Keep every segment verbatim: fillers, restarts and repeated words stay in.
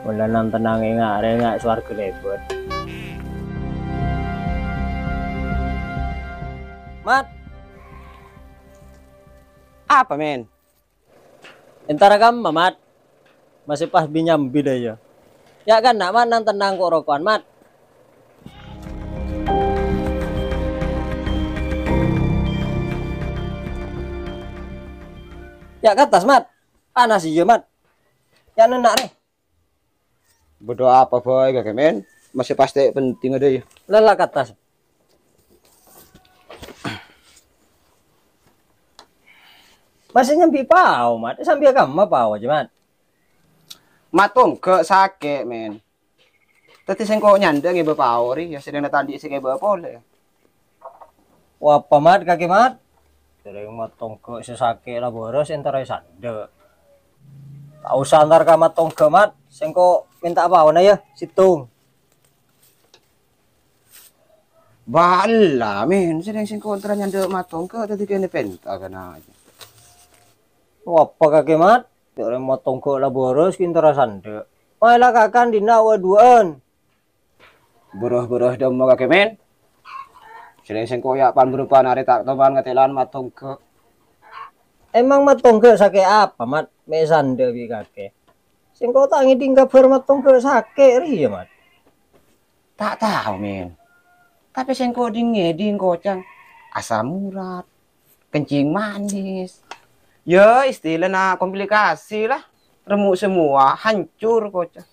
Mula nan tenang enga' renga' sowarga lebur. Mat. Apa, Men? Entara kamma, Mat. Masih pas bi-nyambi dah, ya. Ya kan, nak, Mat, nan tenang ko' roko'an, Mat. Ya, ka attas, Mat. Panas, iya, Mat. Ya, nenna', rè. Bâdâ apa bhâi kakè, Men? Masih pastè penting adâ, ya. Lella ka attas. Masih nyambi pao, Mat. Sambi kamma pao jâ, Mat. Matongghâ' sakè', Men. Dhâddhi sèngko' nyandhâ ngèbâ pao rè, ya sèdhâna ta' andi' sè ngèbâ polè. Wapa, Mat, kakè, Mat? Jhâreng matongghâ' sè sakè' la bârâs entara èsandhâ. Ta' osa entar ka matongghâ', Mat. Sèngko' mènta paona, ya, sèttong. Bâ'na, Men, sèdhâna sèngko' entara nyandhâ matongghâ', dhâddhi kènè pènta kana. Wapa kakè, Mat? Jhâreng matongghâ' la bârâs, kèntara sandhâ. Maèla kakan dinna' wa-duwâ'ân. Bârâ-bârâ dâmma kakè, Men. Sèdhâna sèngko' ya pan-bârâmpan arè ta' toman ngatèla'an matongghâ'. Emang matongghâ' sakè' apa, Mat? Mè' sandhâ bi' kakè. Sèngko' ta' ngèdhing kabhâr matongghâ' sakè' rèya, Mat. Ta' tao, Men. Tapè sèngko' dhing-ngèdhing koca'na asam urat, kencing manis. Ya, istilana komplikasi lah. Remuk semua, hancur koca'na.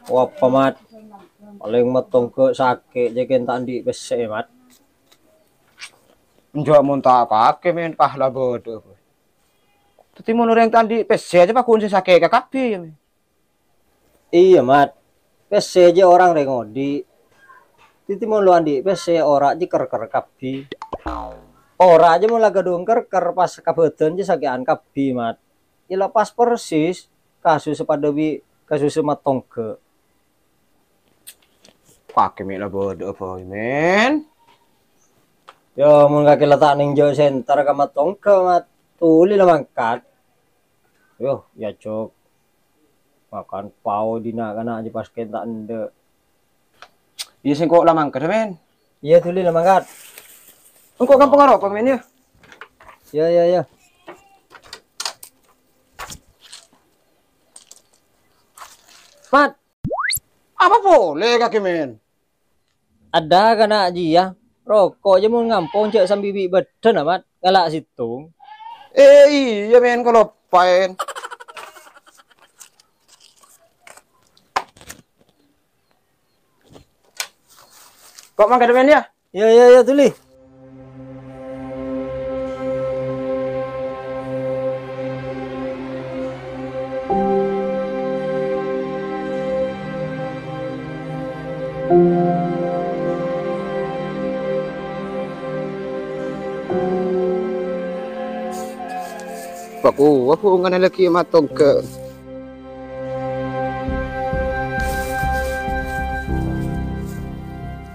Wapa, Mat? Palèng matongghâ' sakè' jhâ' kèng ta' andi' pèssè, Mat. Enjâ' mon ta' kakè, Men, pahla bâdâ. Dhâddhi mon orèng ta' andi' pèssè jhâ' paghun sè sakè' kakabbhi, ya, Men. Iyâ, Mat. Pèssè jhâ' orèng rèng odi'. Dhâddhi mon lo' andi' pèssè, ora' jhâ' kèr-kèr kabbhi. Ora' jhâ' mon la ghâdhung kèr-kèr pas ka bhâdhân jhâ' sakè'an kabbhi, Mat. Iyâ la pas persis kasussa padâ bi' kasussa matongghâ'. Kakè mè' la bâdâ'â bhâi, Men. Yâ, mon kakè la ta' nèng jhâ' sèntar ka matongghâ', Mat. Dhuli la mangkat. Yo, ya, Cok. Makan pao dinna' kana' jhâ' pas kèng ta' endâ'. Iyâ, sèngko' la mangkat, Men. Iyâ, dhuli la mangkat. Engko' kampong arapa, Men, ya? Yâ, yâ, yâ. Mat. Apa polè kakè, Men? Adâ kana' jiyâ, roko' jhâ' mon ngampong jhâ' sambi bi' bâdâna, Mat. Ngala' sèttong. Eh, iyâ, Men, kaloppaèn. Ko' mangkat, Men, ya? Yâ, yâ, yâ, dhuli. Pakowa bhungana laghi matongghâ'.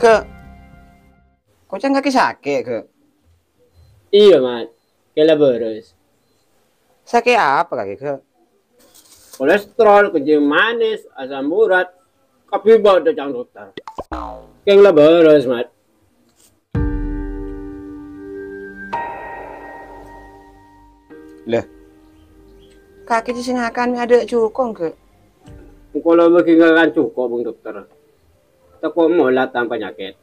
Ghâ', koca'na kakè sakè', Ghâ'? Iyâ, Mat. Kèng la bârâs. Sakè' apa kakè, Ghâ'? Kolesterol, kencing manis, asam urat, kabbhi bâdâ ca'na dokter. Kèng la bârâs, Mat. Lè, kakè jiyâ sè ngakan mè' adâ' jhuko', Ghâ'? Engko' la bâgi ngakan jhuko', Bung Dokter. Tako' molat tang panyakèt.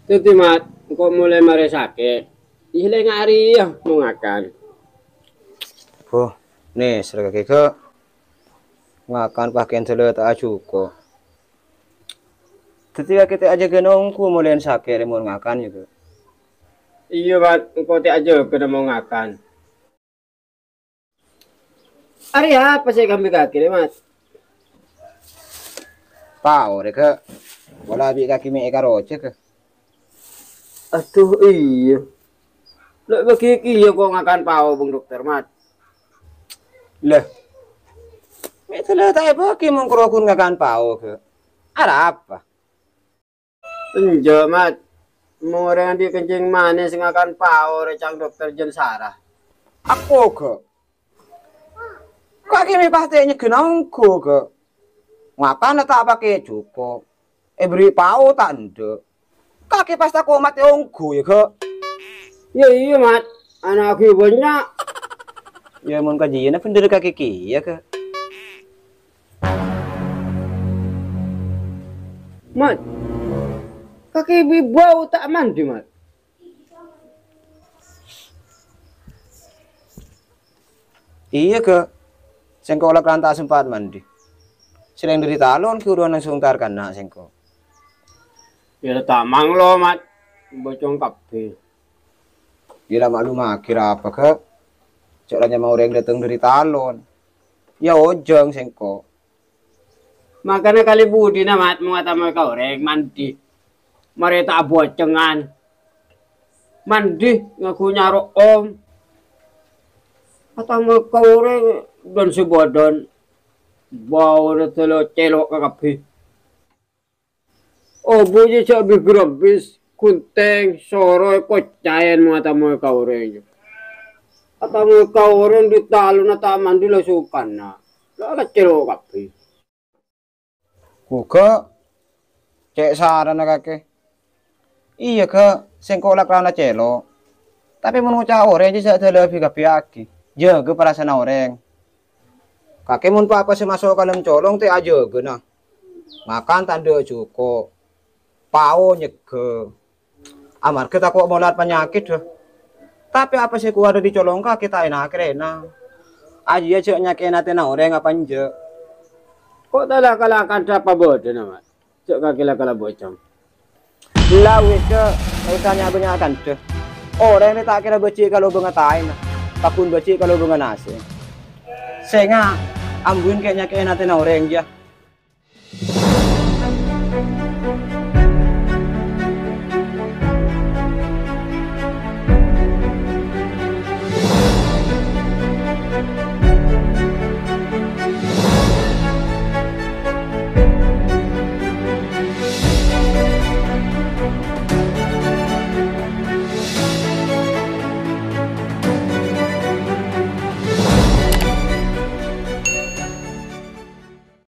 Dhâddhi, Mat, engko' molaè marè sakè', iyâ lè nga' arèya mon ngakan. Boh, nèser kakè, Ghâ'. Ngakan pakèyan sala ta' ajhuko'. Dhâddhi kakè ta' ajâgâ nongghu molaèna sakè' rè mon ngakan, yâ, Ghâ'? Iyâ, Mat, engko' ta' ajâgâ mon ngakan. Arèya apa sè èkambhi kakè rè, Mat? Pao rè, Ghâ'. Pola bi' kakè mè' èkarojâ, Ghâ'. Adhu, iyâ. Lè' bâgi kèya ko' ngakan pao, Bung Dokter, Mat. Lè. Mè' dâlâ ta' èbâgi mon karo ghun ngakan pao, Ghâ'. Arapa? Enjâ', Mat. Mon orèng andi' kencing manis ngakan pao rè ca'na dokter jân sara. Ako, Ghâ'. Kakè mè' pastè nyegghâna ongghu, Ghâ'. Makanna ta' pakè jhuko'. Èberri' pao ta' endâ'. Kakè pas tako' matè ongghu, yâ, Ghâ'? Yâ, iyâ, Mat. Ana' ghi' bânnya'. Yâ, mon kajiyâna bhendher kakè kèya, Ghâ'. Mat, kakè bi' bâu ta' mandi, Mat? Iyâ, Ghâ'. Sèngko' la kala'an ta' sempat mandi. Sèrèng dâri talon ghi' buru langsung tarkana sèngko'. Yâ, la ta' manglo, Mat. Bocong kabbhi. Yâ, la maklumaghi ra apa, Ghâ'. Jhâ' la nyama orèng dâteng dâri talon. Yâ, ojhâng sèngko'. Makana kalè budina, Mat, mon atamowè ka orèng mandi. Marè ta' abhâcengan. Mandi ngangghuy nyaro' om. Atamowè ka orèng dân sè bâdân. Bâuna dâlâ cèlo' kakabbhi. Obu jâ' jhâ' bi-, grobbis, ghunting, soro èkocaèn mon atamowè ka orèng, jâ. Atamowè ka orèng dâri talonna ta' mandi la sokana. La, la cèlo' kabbhi. Ghu, Ghâ', cè' sarana kakè. Iyâ, Ghâ', sèngko' la kala'an cèlo'. Tapè mon ngoca' orèng jâ' jhâ' dâlâ bi-, kabbhiyâghi. Jâgâ parasa'anna orèng. Kakè mon pa-apa sè maso' ka dâlem colong ta' ajâgâna. Makan ta' endâ' jhuko'. Pao nyegghâ. Amarghâ tako' molar panyakèt, Ghâ'. Tapè apa sè kowat dâri colong kakè ta' ènak rèna. Ajiyâ jhâ' nyakè'è atèna orèng apa enjâ'. Ko' ta' la-, kala kandhâ apa bâdâna, Mat? Jhâ' kakè la-, kala bocong. La wis, Ghâ', ta' osa nya'-bânnya' kandhâ. Orèng rè ta' kèra bâji' ka lobângnga taèna, pagghun bâji' ka lobângnga nasè'na. Sènga', ambuin kè nyakè'è atèna orèng, yâ.